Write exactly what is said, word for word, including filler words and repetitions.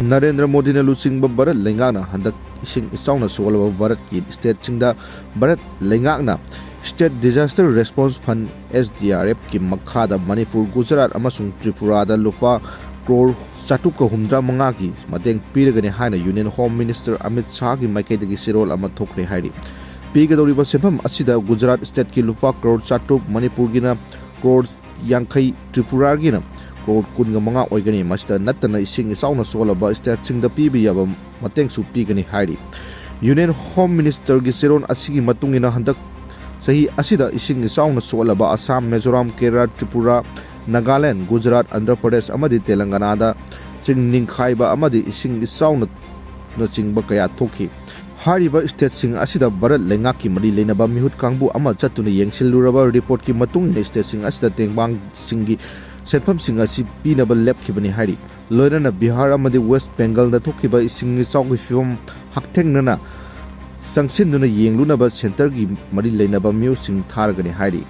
ꯅꯔꯦꯟꯗ꯭ꯔ ꯃꯣꯗꯤꯅ ꯂꯨꯆꯤꯡꯕ ꯚꯥꯔꯠ ꯂꯩꯉꯥꯛꯅ ꯍꯟꯗꯛ ꯏꯁꯤꯡ ꯏꯆꯥꯎꯅ ꯁꯣꯛꯍꯜꯂꯕ ꯚꯥꯔꯠꯀꯤ ꯁ꯭ꯇꯦꯠꯁꯤꯡꯗ ꯚꯥꯔꯠ ꯂꯩꯉꯥꯛꯅ State Disaster Response Fund, S D R F ꯀꯤ ꯃꯈꯥꯗ ꯃꯅꯤꯄꯨꯔ, ꯒꯨꯖꯔꯥꯠ ꯑꯃꯁꯨꯡ ꯇ꯭ꯔꯤꯄꯨꯔꯥꯗ ꯂꯨꯄꯥ ꯀ꯭ꯔꯣꯔ ꯆꯥꯇ꯭ꯔꯨꯛꯀ ꯍꯨꯝꯗ꯭ꯔꯥ ꯃꯉꯥꯒꯤ ꯃꯇꯦꯡ ꯄꯤꯔꯒꯅꯤ ꯍꯥꯏꯅ Union Home Minister ꯑꯃꯤꯠ ꯁꯥꯍꯒꯤ ꯃꯥꯏꯀꯩꯗꯒꯤ ꯆꯦꯔꯣꯜ ꯑꯃ ꯊꯣꯛꯈ꯭ꯔꯦ ꯍꯥꯏꯔꯤ꯫ ꯄꯤꯒꯗꯧꯔꯤꯕ ꯁꯦꯟꯐꯝ ꯑꯁꯤꯗ ꯒꯨꯖꯔꯥꯠ ꯁ꯭ꯇꯦꯠꯀꯤ ꯂꯨꯄꯥ ꯀ꯭ꯔꯣꯔ ꯆꯥꯇ꯭ꯔꯨꯛ, ꯃꯅꯤꯄꯨꯔꯒꯤꯅ ꯀ꯭ꯔꯣꯔ ꯌꯥꯡꯈꯩ, ꯇ꯭ꯔꯤꯄꯨꯔꯥꯒꯤꯅ ꯀ꯭ꯔꯣꯔ ꯀꯨꯟꯒ ꯃꯉꯥ ꯑꯣꯏꯒꯅꯤ꯫ ꯃꯁꯤꯗ ꯅꯠꯇꯅ ꯏꯁꯤꯡ ꯏꯆꯥꯎꯅ ꯁꯣꯛꯍꯜꯂꯕ ꯁ꯭ꯇꯦꯠꯁꯤꯡꯗ ꯄꯤꯕ ꯌꯥꯕ ꯃꯇꯦꯡꯁꯨ ꯄꯤꯒꯅꯤ ꯍꯥꯏꯔꯤ꯫ Union Home Minister ꯒꯤ ꯆꯦꯔꯣꯜ ꯑꯁꯤꯒꯤ ꯃꯇꯨꯡ ꯏꯟꯅ ꯍꯟꯗꯛ ꯆꯍꯤ ꯑꯁꯤꯗ ꯏꯁꯤꯡ ꯏꯆꯥꯎꯅ ꯁꯣꯛꯍꯜꯂꯕ ꯑꯁꯥꯝ, ꯃꯤꯖꯣꯔꯥꯝ, ꯀꯦꯔꯂꯥ, ꯇ꯭ꯔꯤꯄꯨꯔꯥ, ꯅꯥꯒꯥꯂꯦꯟ, ꯒꯨꯖꯔꯥꯠ, ꯑꯟꯙ꯭ꯔ ꯄ꯭ꯔꯗꯦꯁ ꯑꯃꯗꯤ ꯇꯦꯂꯪꯒꯅꯥꯗ ꯆꯤꯡ ꯅꯤꯡꯈꯥꯏꯕ ꯑꯃꯗꯤ ꯏꯁꯤꯡ ꯏꯆꯥꯎꯅꯆꯤꯡꯕ ꯀꯌꯥ ꯊꯣꯛꯈꯤ꯫ ꯍꯥꯏꯔꯤꯕ ꯁ꯭ꯇꯦꯠꯁꯤꯡ ꯑꯁꯤꯗ ꯚꯥꯔꯠ ꯂꯩꯉꯥꯛꯀꯤ ꯃꯔꯤ ꯂꯩꯅꯕ ꯃꯤꯍꯨꯠ ꯀꯥꯡꯕꯨ ꯑꯃ ꯆꯠꯇꯨꯅ ꯌꯦꯡꯁꯤꯜꯂꯨꯔꯕ ꯔꯤꯄꯣꯔꯠꯀꯤ ꯃꯇꯨꯡ ꯏꯟꯅ ꯁ꯭ꯇꯦꯠꯁꯤꯡ ꯑꯁꯤꯗ ꯇꯦꯡꯕꯥꯡꯁꯤꯡꯒꯤ ꯁꯦꯟꯐꯝꯁꯤꯡ ꯑꯁꯤ ꯄꯤꯅꯕ ꯂꯦꯞꯈꯤꯕꯅꯤ ꯍꯥꯏꯔꯤ꯫ ꯂꯣꯏꯅꯅ ꯕꯤꯍꯥꯔ ꯑꯃꯗꯤ ꯋꯦꯁ꯭ꯠ ꯕꯦꯡꯒꯜꯗ ꯊꯣꯛꯈꯤꯕ ꯏꯁꯤꯡ ꯏꯆꯥꯎꯒꯤ ꯐꯤꯚꯝ ꯍꯛꯊꯦꯡꯅꯅ ꯆꯪꯁꯤꯟꯗꯨꯅ ꯌꯦꯡꯂꯨꯅꯕ ꯁꯦꯟꯇꯔꯒꯤ ꯃꯔꯤ ꯂꯩꯅꯕ ꯃꯤꯑꯣꯏꯁꯤꯡ ꯊꯥꯔꯒꯅꯤ ꯍꯥꯏꯔꯤ꯫